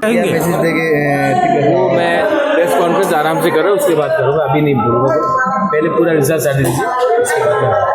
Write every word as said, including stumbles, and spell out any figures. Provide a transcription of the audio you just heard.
क्या मैसेज देके, अ, मैं प्रेस कॉन्फ्रेंस आराम से करो, उसके बाद करूँगा, अभी नहीं बोलूँगा। पहले पूरा रिजल्ट आने दीजिए, उसके बाद करूँगा।